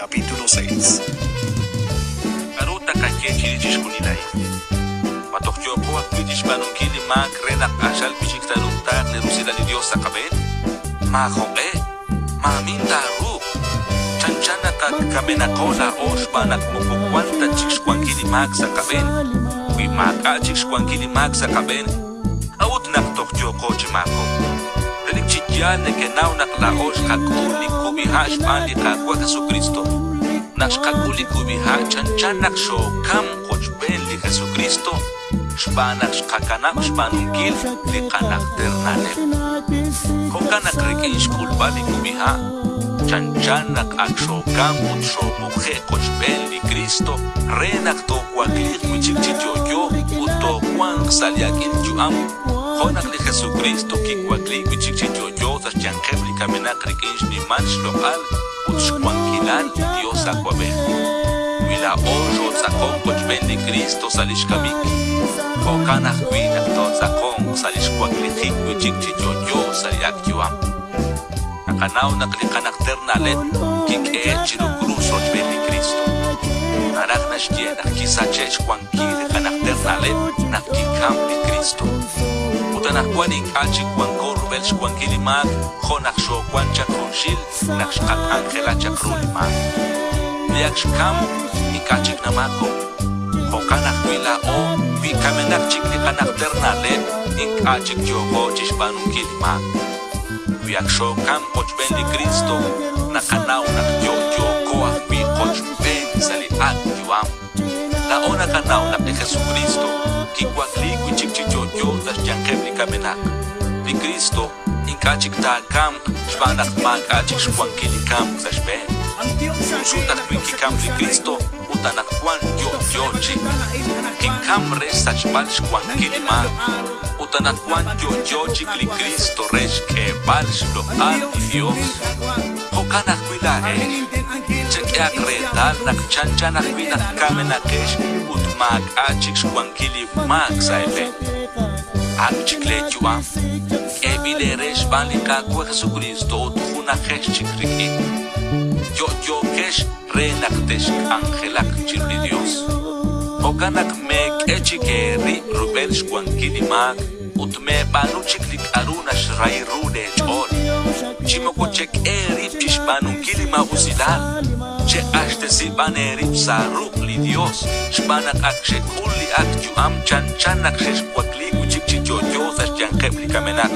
Capítulo 6. K'aru taqaye chirix chixjunil a'in? Ma toj yooqo ajwi' chixb'aanunkil li maak re naq q'axal wi'chik taanumtaaq li rusilal li Dios sa' qab'een? Maajoq'e, maamin taaruuq. Chanchan naq ak kamenaqo laa'o xb'aan naq moko wan ta chik xwankil li maak sa' qab'een. Wi maak'a' chik xwankil li maak sa' qab'een, k'a'ut naq toj yooqo chi maakob'k? Relik chi yaal nekenaw naq laa'o xqak'ul li kub'iha' xb'aan li Qaawa' Jesucristo. Naq xqak'ul li kub'iha' chanchan naq xookam qochb'een li Jesucristo xb'aan naq xqakanab' xb'aanunkil li qanajter na'leb'. Jo'kan naq rik'in xk'ulb'al li kub'iha', chanchan naq ak xookam ut xoomuqe' qochb'een li Cristo re naq toowakliiq wi'chik chi yo'yo ut toowanq sa' li ak'il yu'am, jo' naq li Jesucristo kiwakliik wi'chik chi yo'yo sa' xyanqeb' li kamenaq rik'in xnimal xloq'al ut xwankilal li Dios Awab'ej. Wi laa'o xootz'aqonk qochb'een li Cristo sa' lix kamik, jo'kan ajwi' naq tootz'aqonq sa' lix waklijik wi'chik chi yo'yo sa' li ak' yu'am. Naqanaw naq li qanajter na'leb' kik'ehe' chiru krus rochb'een li Cristo. Naraj naxye naq kisache' xwankil li qanajter na'leb' naq kikam li Cristo. Ut anaqwan ink'a' chik wanko rub'el xwankil li maak jo' naq xoowan chaq junxil naq xqak'anjela chaq ru li maak. Li ak xkam ink'a' chik namaakob'k. Jo'kan ajwi' laa'o wi kamenaq chik li qanajter na'leb' ink'a' chik yooqo chixb'aanunkil li maak. Wi ak xookam qochb'een li Cristo, naqanaw naq yo'yooko ajwi' qochb'een sa' li ak' yu'am. Laa'o naqanaw naq li Jesucristo kiwakliik wi'chik chi yo'yo sa' xyanqeb' li kamenaq. Li Cristo ink'a' chik taakamq xb'aan naq maak'a' chik xwankil li kamk sa' xb'een. Jun sut ajwi' kikam li Cristo ut anaqwan yo'yo chik. Kikam re xsachb'al xwankil li maak ut anaqwan yo'yo chik li Cristo re xk'eeb'al xloq'al li Dios. Jo'kan ajwi' laa'ex, chek'ehaq reetal naq chanchan ajwi' naq kamenaqex ut maak'a' chik xwankil li maak sa' eeb'een. Ak' chik lee yu'am, k'eeb'il eere xb'aan li Qaawa' Jesucristo ut junajex chik rik'in. Yo'yookex re naq texk'anjelaq chiru li Dios. Jo'kan naq meek'e chik eerib' rub'el xwankil li maak ut meeb'aanu chik li k'aru naxrahi ru leech'ool. Chi moko chek'e eerib' chixb'aanunkil li maa'usilal, cheq'axtesi b'an eerib' sa' ruq' li Dios xb'aan naq ak xek'ul li ak' yu'am chanchan naq xexwakliik wi'chik chi yo'yo sa' xyanqeb' li kamenaq.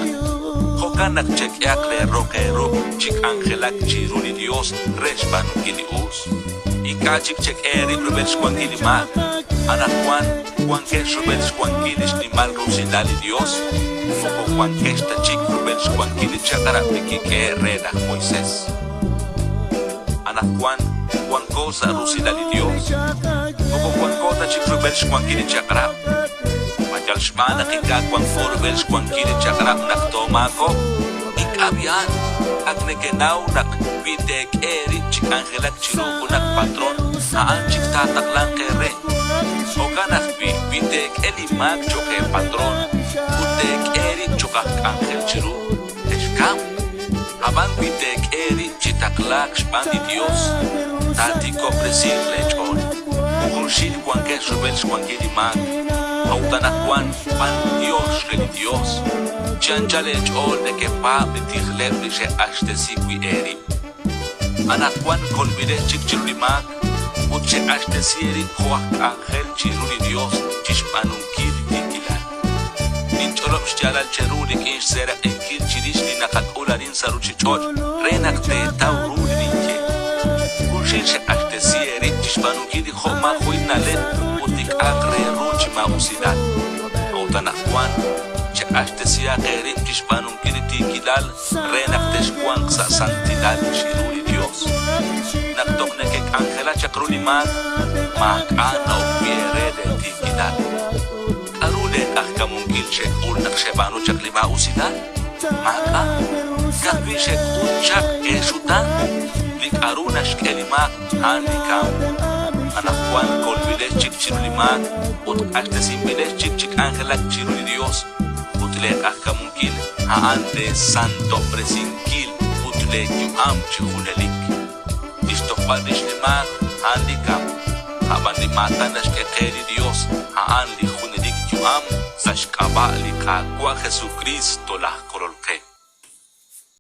Jo'kan naq chek'ehaq leeroq eeruq' chi k'anjelak chiru li Dios re xb'aanunkil li us. Ink'a' chik chek'e eerib' rub'el xwankil li maak. Anaqwan wankex rub'el xwankil li xnimal rusilal li Dios, moko wankex ta chik rub'el xwankil li chaq'rab' li kik'ehe' re laj Moisés. Anaqwan wanko sa' rusilal li Dios, moko wanko ta chik rub'el xwankil li chaq'rab'. Ma yal xb'aan naq ink'a' wanko rub'el xwankil li chaq'rab' naq toomaakob'q? Ink'a' b'i'an. Ak nekenaw naq wi teek'e eerib' chi k'anjelak chiru junaq patron, a'an chik taataqlanq eere. Jo'kan ajwi' wi teek'e li maak cho'q eepatron ut teek'e eerib' cho'q aj k'anjel chiru, texkamq. Ab'an wi teek'e eerib' chi taqlaak xb'aan li Yos, taatiikob'resiiq leech'ool. Junxil wankex rub'el xwankil li maak, a'ut anaqwan b'anyox re li Yos, chi anchal eech'ool nekepaab' li tijleb' li xeq'axtesi wi' eerib'. Anaqwan kolb'ilex chik chiru li maak ut xeq'axtesi eerib' jo' aj k'anjel chiru li Yos chi xb'aanunkil li tiikilal. Ninch'olob' xyaalal cheru rik'in xseeraq'inkil chirix li naqak'ul arin sa' ruuchich'och' re naq teetaw ru li ninye. Junxil xeq'axtesi eerib' chi xb'aanunkil li jo'maajo'il na'leb' ut li k'a'aq re ru chi maa'usilal. A'ut anaqwan cheq'axtesihaq eerib' chi xb'aanunkil li tiikilal re naq texwanq sa' santilal chiru li Yos. Naq toj nekek'anjela chaq ru li maak, maak'a' na'ok wi' eere leetiikilal. K'aru leeq'ajkamunkil xek'ul naq xeb'aanu chaq li maa'usilal? Maak'a'. Ka'ajwi' xek'ul chaq eexutaan. Li k'aru naxk'e li maak, a'an li kamk. Anaqwan kolb'ilex chik chiru li maak ut q'axtesinb'ilex chik chi k'anjelak chiru li Yos. Ut leeq'ajkamunkil a'an leesantob'resinkil ut leeyu'am chi junelik. Li xtojb'al tojbal rix li ma̱c, a'an li ca̱mc. Aban li ma̱tan naxq'ue ke li Dios, a'an li junelic yu'am sa' xc'aba' li Ka̱cua' Jesucristo laj Colol ke.